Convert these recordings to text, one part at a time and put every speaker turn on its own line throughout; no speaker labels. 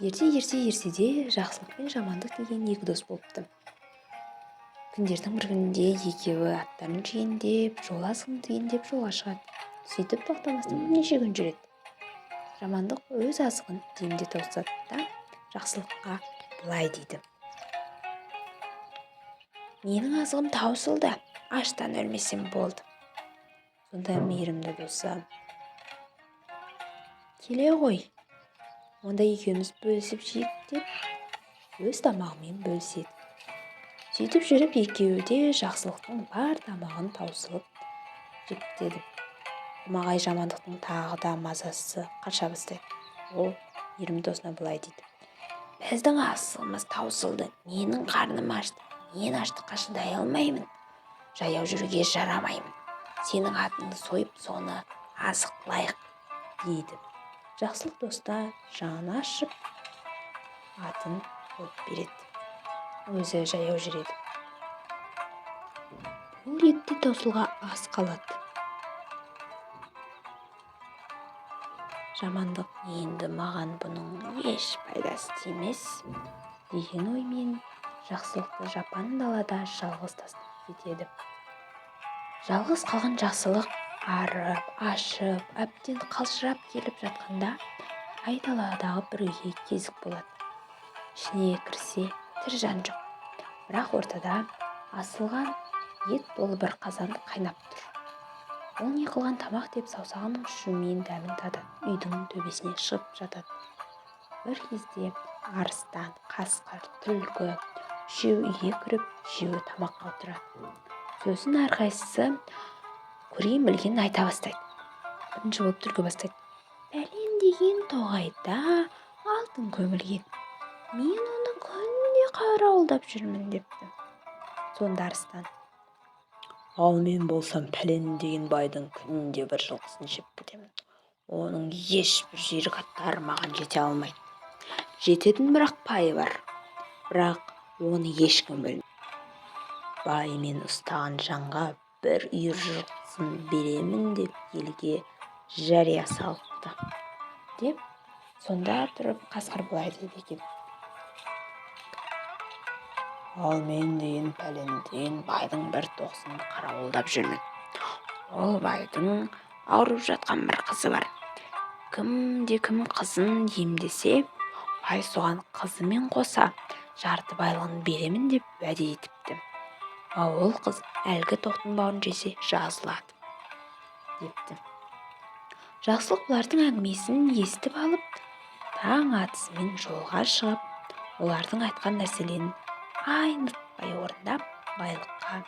Ерте-ерте ертеде Жақсылық пен Жамандық деген екі дос болыпты. Күндердің бір күнінде екеуі аттарын жүгендеп, жол азығын түгендеп жолға шығады. Сөйтіп тоқтамастан бірнеше күн жүреді. Жамандық өз азығын демде тауысады да, Жақсылыққа былай дейді: «Менің азығым таусылды, аштан өлмесем болды». Сонда мейірімді досы: «Келе ғой, онда екеуміз бөлісіп жейік», – деп өз тамағымен бөліседі. Сөйтіп жүріп екеуі де Жақсылықтың бар тамағын таусылып жеп бітеді. Қомағай Жамандықтың тағы да мазасы қаша бастайды. Ол мейірімді досына былай дейді: «Біздің азығымыз таусылды, менің қарным ашты, мен аштыққа шыдай алмаймын, жаяу жүруге жарамаймын. Сенің атыңды сойып, соны азық қылайық», – дейді. Жақсылық доста жаны ашып, атын қойып береді, өзі жаяу жүреді. Бұл ет те таусылуға аз қалады. Жамандық «Енді маған бұның еш пайдасы тимес» деген оймен Жақсылықты жапан далада жалғыз тастап кетеді. Жалғыз қалған Жақсылық арып, ашып, әбден қалжырап келіп жатқанда айдаладағы бір үйге кезік болады. Ішіне кірсе, тірі жан жоқ, бірақ ортада асылған ет толы бір қазан қайнап тұр. Ол не қылған тамақ деп саусағының ұшымен дәмін татады, үйдің төбесіне шығып жатады. Бір кезде арыстан, қасқыр, түлкі үшеуі үйге кіріп, үшеуі тамаққа отырады. Сосын әрқайсысы көрген білгенін айта бастайды. Бірінші болып түлкі бастайды: «Пәлен деген тоғайда алтын көмілген, мен оны күнде қарауылдап жүрмін», – депті. Сонда арыстан:
«Ал мен болсам, пәлен деген байдың күнде бір жылқысын жеп кетемін. Оның ешбір жүйрік аттары маған жете алмайды. Жететін бірақ пайы бар, бірақ оны ешкім білмейді. Бай мен ұстаған жанға бір үйір жылқысын беремін деп елге жария салыпты», –
деп. Сонда тұрып қасқыр былай дейді екен:
«Ал мен деген пәлен деген байдың бір тоқтысын қарауылдап жүрмін. Ол байдың ауырып жатқан бір қызы бар. Кімде кім қызын емдесе, бай соған қызымен қоса жарты байлығын беремін деп уәде етіпті. Ал ол қыз әлгі тоқтының бауырын жесе, жазылады», – депті.
Жақсылық бұлардың әңгімесін естіп алып, таң атысымен жолға шығып, олардың айтқан нәрселерін айнытпай орындап, байлыққа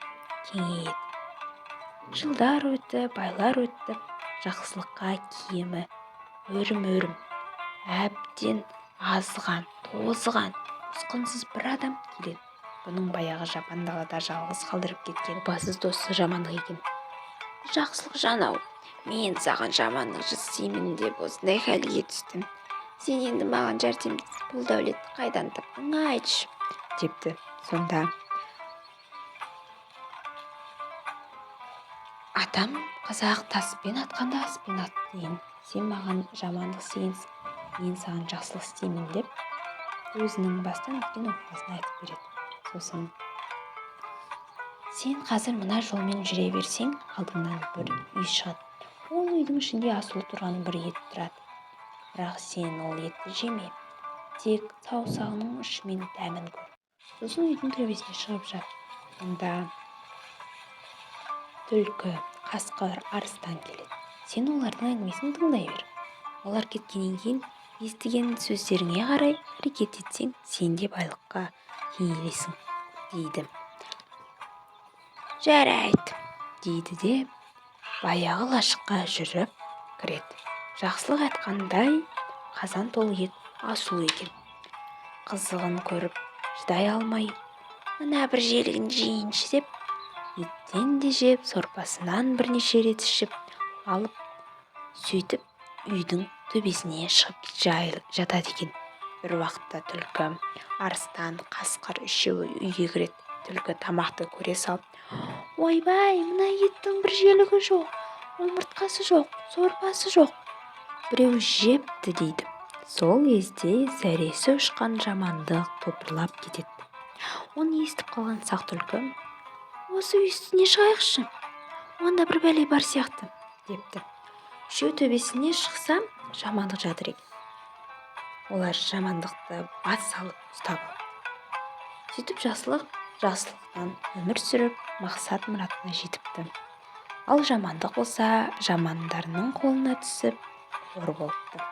кеңейеді. Жылдар өтіп, айлар өтті. Жақсылыққа киімі өрім-өрім, әбден азған, тозған, ұсқынсыз бір адам келеді. Бұның баяғы жапан далада жалғыз қалдырып кеткен опасыз досы Жамандық екен.
«Жақсылық жан-ау, мен саған жамандық жасаймын деп осындай халге түстім. Сен енді маған жәрдемдес. Бұл дәулетті қайдан таптың, айтшы», –
депті. Сонда атам қазақ «Таспен атқанда аспен ат» деген. Сен маған жамандық істегенсің, мен саған жақсылық істеймін, деп өзінің бастан өткен оқиғасын айтып береді. Сосын: «Сен қазір мына жолмен жүре берсең, алдыңнан бір үй шығады. Ол үйдің ішінде асулы тұрған бір ет тұрады. Бірақ сен ол етті жеме, тек саусағының ұшымен дәмін көр. Сосын үйдің төбесіне шығып жат. Онда түлкі, қасқыр, арыстан келеді. Сен олардың әңгімесін тыңдай бер. Олар кеткеннен кейін естіген сөздеріңе қарай әрекет етсең, сен де байлыққа кенелесің», – дейді.
«Жарайды», –
дейді де, баяғы лашыққа жүріп кіреді. Жақсылық айтқандай, қазан толы ет асулы екен. Қызығын көріп шыдай алмай,
«Мына бір желігін жейінші» деп,
еттен де жеп, сорпасынан бірнеше рет ішіп алып, сөйтіп үйдің төбесіне шығып жатады екен. Бір уақытта түлкі, арыстан, қасқыр үшеуі үйге кіреді. Түлкі тамақты көре салып:
«Ойбай, мына еттің бір желігі жоқ, омыртқасы жоқ, сорпасы жоқ, біреу жепті», – дейді.
Сол кезде зәресі ұшқан Жамандық топырлап кетеді. Оны естіп қалған Сақ түлкі: «Осы үй үстіне шығайықшы, онда бір бәле бар сияқты», – депті. Үшеуі төбесіне шықса, Жамандық жатыр екен. Олар Жамандықты бас салып ұстап алыпты. Сөйтіп, Жақсылық жақсылықтан өмір сүріп, мақсат мұратына жетіпті. Ал Жамандық болса, жамандарының қолына түсіп, қор болыпты.